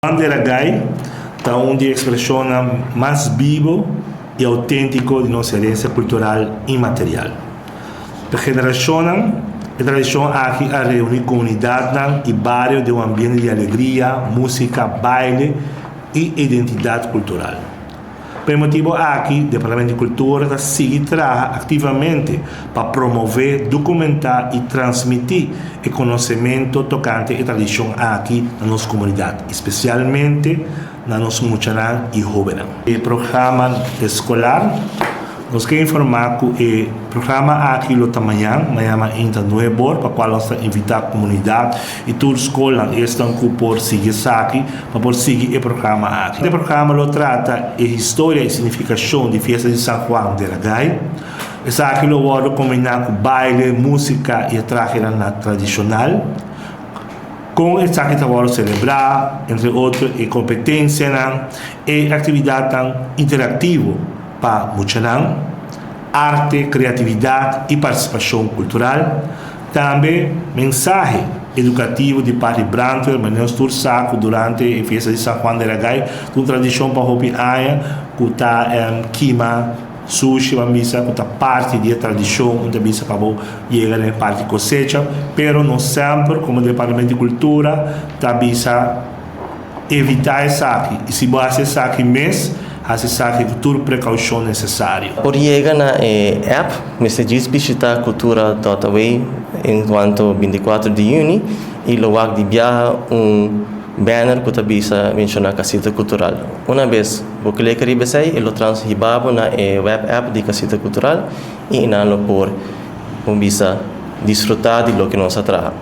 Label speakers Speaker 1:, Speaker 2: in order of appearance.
Speaker 1: Bandera Gai ta un di e ekspreshonnan mas bibo i outéntiko di nos herensia kultural inmaterial. Pa generashonnan, e tradishon aki a reuní komunidatnan i bario den un ambiente di alegria, músika, baile i identidat kultural. Pa e motibu aki, Departamento di Kultura ta sigui traha aktivamente pa promové, dokumentá i transmití e konosementu tokante e tradishon aki na nos komunidat, i spesialmente na nos muchanan i hóbennan. E programa eskolar. Nos ke informá ku e programa aki lo ta mañan, mañan mainta nuebor, pa kual nos ta invitá komunidat i tur skolnan esnan ku por sigui esaki pa por sigui e programa aki. E programa lo trata e historia i signifikashon di fiesta di San Juan de Ragay. Esaki lo wòrdu kombiná ku baile, músika i e trahenan tradishonal. Kon esaki ta wòrdu selebrá, entre otro e kompetensianan, e aktividatnan interaktivo pa muchanan, arte, kreatividat i partisipashon kultural. Tambe mensahe edukativo di parti brandweer, manera nos tur sa ku durante e fiesta di San Juan de Ragay ta un tradishon pa hopi aña ku ta kima sushi, ban bisa ku ta parti di e tradishon, un ta bisa pa bo yega na e parti kosecha, pero nos semper komo Departamento di Kultura ta bisa Evitá esaki, i si bo hasi esaki mes, hasi esaki ku tur prekoushon nesesario.
Speaker 2: Por yega na e app, mester djis bishitá Cultura dot away en kuanto 24 di yüni i lo wak di biaha un banner ku ta bisa menshoná Casita Cultural. Una bes bo klika riba esei e lo trans hiba bo na e web app di Casita Cultural i nan lo por, bo bisa, disfrutá di loke nos a traha.